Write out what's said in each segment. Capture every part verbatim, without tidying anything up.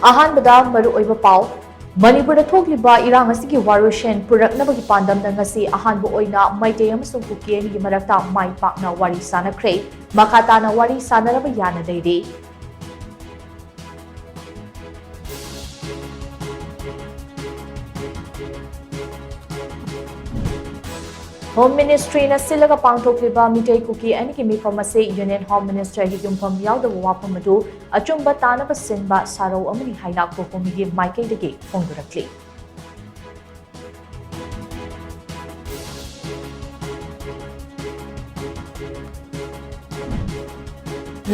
ꯑꯍꯥꯟꯕꯗ ꯃꯔꯨꯑꯣꯏꯕ ꯄꯥꯎ꯫ ꯃꯅꯤꯄꯨꯔꯗ ꯊꯣꯛꯂꯤꯕ ꯏꯔꯥꯡ ꯑꯁꯤꯒꯤ ꯋꯥꯔꯣꯏꯁꯤꯟ ꯄꯨꯔꯛꯅꯕꯒꯤ ꯄꯥꯟꯗꯝꯗ ꯉꯁꯤ ꯑꯍꯥꯟꯕ ꯑꯣꯏꯅ ꯃꯩꯇꯩ ꯑꯃꯁꯨꯡ ꯀꯨꯀꯤ ꯑꯅꯤꯒꯤ ꯃꯔꯛꯇ ꯃꯥꯏ ꯄꯥꯛꯅ ꯋꯥꯔꯤ ꯁꯥꯟꯅꯈ꯭ꯔꯦ꯫ ꯃꯈꯥ ꯇꯥꯅ ꯋꯥꯔꯤ ꯁꯥꯟꯅꯔꯕ ꯌꯥꯅ ꯂꯩꯔꯤ꯫ Home Ministryꯅ ꯁꯤꯜꯂꯒ ꯄꯥꯡꯊꯣꯛꯂꯤꯕ ꯃꯤꯇꯩ ꯀꯨꯀꯤ ꯑꯅꯤꯒꯤ ꯃꯤꯐꯝ ꯑꯁꯤ Union Home Ministerꯒꯤ ꯌꯨꯝꯐꯝ ꯌꯥꯎꯗꯕ ꯋꯥꯐꯝ ꯑꯗꯨ ꯑꯆꯨꯝꯕ ꯇꯥꯅꯕ ꯁꯤꯟꯕ ꯁꯥꯔꯧ ꯑꯃꯅꯤ ꯍꯥꯏꯅ COCOMIꯒꯤ ꯃꯥꯏꯀꯩꯗꯒꯤ ꯐꯣꯡꯗꯣꯔꯛꯂꯤ꯫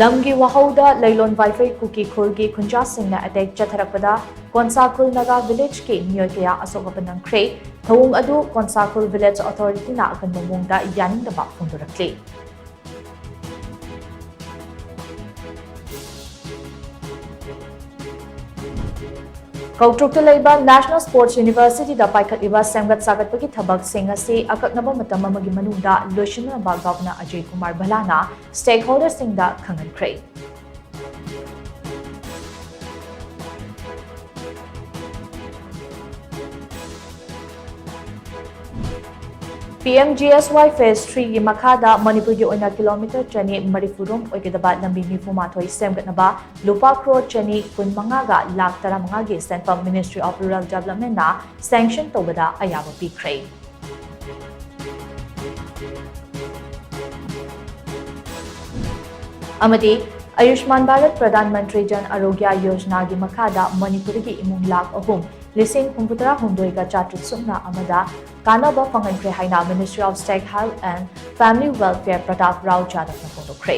ꯂꯝꯒꯤ ꯋꯥꯍꯧꯗ ꯂꯩꯂꯣꯟ ꯋꯥꯏꯐꯩ ꯀꯨꯀꯤ ꯈꯨꯜꯒꯤ ꯈꯨꯟꯖꯥꯁꯤꯡꯅ attack ꯆꯠꯊꯔꯛꯄꯗ ꯀꯣꯟꯁꯥ ꯈꯨꯜ ꯅꯥꯒꯥ villageꯀꯤ ꯃꯤꯑꯣꯏ ꯀꯌꯥ ꯑꯁꯣꯛ ꯑꯄꯟ ꯅꯪꯈ꯭ꯔꯦ꯫ ꯊꯧꯑꯣꯡ ꯑꯗꯨ ꯀꯣꯟꯁꯥ ꯈꯨꯜ village authorityꯅ ꯑꯀꯟꯕ ꯃꯑꯣꯡꯗ ꯌꯥꯅꯤꯡꯗꯕ ꯐꯣꯡꯗꯣꯔꯛꯂꯤ꯫ ꯀꯧꯇ꯭ꯔꯨꯛꯇ ꯂꯩꯕ National Sports Universityꯗ ꯄꯥꯏꯈꯠꯂꯤꯕ ꯁꯦꯝꯒꯠ ꯁꯥꯒꯠꯄꯒꯤ ꯊꯕꯛꯁꯤꯡ ꯑꯁꯤ ꯑꯀꯛꯅꯕ ꯃꯇꯝ ꯑꯃꯒꯤ ꯃꯅꯨꯡꯗ ꯂꯣꯏꯁꯤꯟꯅꯕ Governor Ajay Kumar ꯚꯜꯂꯥꯅ stakeholderꯁꯤꯡꯗ ꯈꯪꯍꯟꯈ꯭ꯔꯦ꯫ PMGSY Phase threeꯒꯤ ꯃꯈꯥꯗ ꯃꯅꯤꯄꯨꯔꯒꯤ ꯑꯣꯏꯅ kilometre ꯆꯅꯤ ꯃꯔꯤꯐꯨ ꯔꯣꯝ ꯑꯣꯏꯒꯗꯕ ꯂꯝꯕꯤ ꯅꯤꯐꯨ ꯃꯥꯊꯣꯏ ꯁꯦꯝꯒꯠꯅꯕ ꯂꯨꯄꯥ crore ꯆꯅꯤ ꯀꯨꯟ ꯃꯉꯥꯒ ꯂꯥꯈ ꯇꯔꯥꯃꯉꯥꯒꯤ ꯁꯦꯟꯐꯝ Ministry of Rural Developmentꯅ sanction ꯇꯧꯕꯗ ꯑꯌꯥꯕ ꯄꯤꯈ꯭ꯔꯦ꯫ ꯑꯃꯗꯤ ꯑꯌꯨꯁꯃꯥꯟ ꯚꯥꯔꯠ ꯄ꯭ꯔꯙꯥꯟ ꯃꯟꯇ꯭ꯔꯤ ꯖꯟ ꯑꯔꯣꯒ꯭ꯌ ꯌꯣꯖꯅꯥꯒꯤ ꯃꯈꯥꯗ ꯃꯅꯤꯄꯨꯔꯒꯤ ꯏꯃꯨꯡ ꯂꯥꯈ ꯑꯍꯨꯝ ꯂꯤꯁꯤꯡ ꯍꯨꯝꯐꯨꯇꯔꯥ ꯍꯨꯝꯗꯣꯏꯒ ꯆꯥꯇ꯭ꯔꯨꯛ ꯁꯨꯞꯅ ꯑꯃꯗ ꯀꯥꯟꯅꯕ ꯐꯪꯍꯟꯈ꯭ꯔꯦ ꯍꯥꯏꯅ Ministry of State Health and Family Welfare Pratap Rao ꯖꯥꯗꯕꯅ ꯐꯣꯡꯗꯣꯛꯈ꯭ꯔꯦ꯫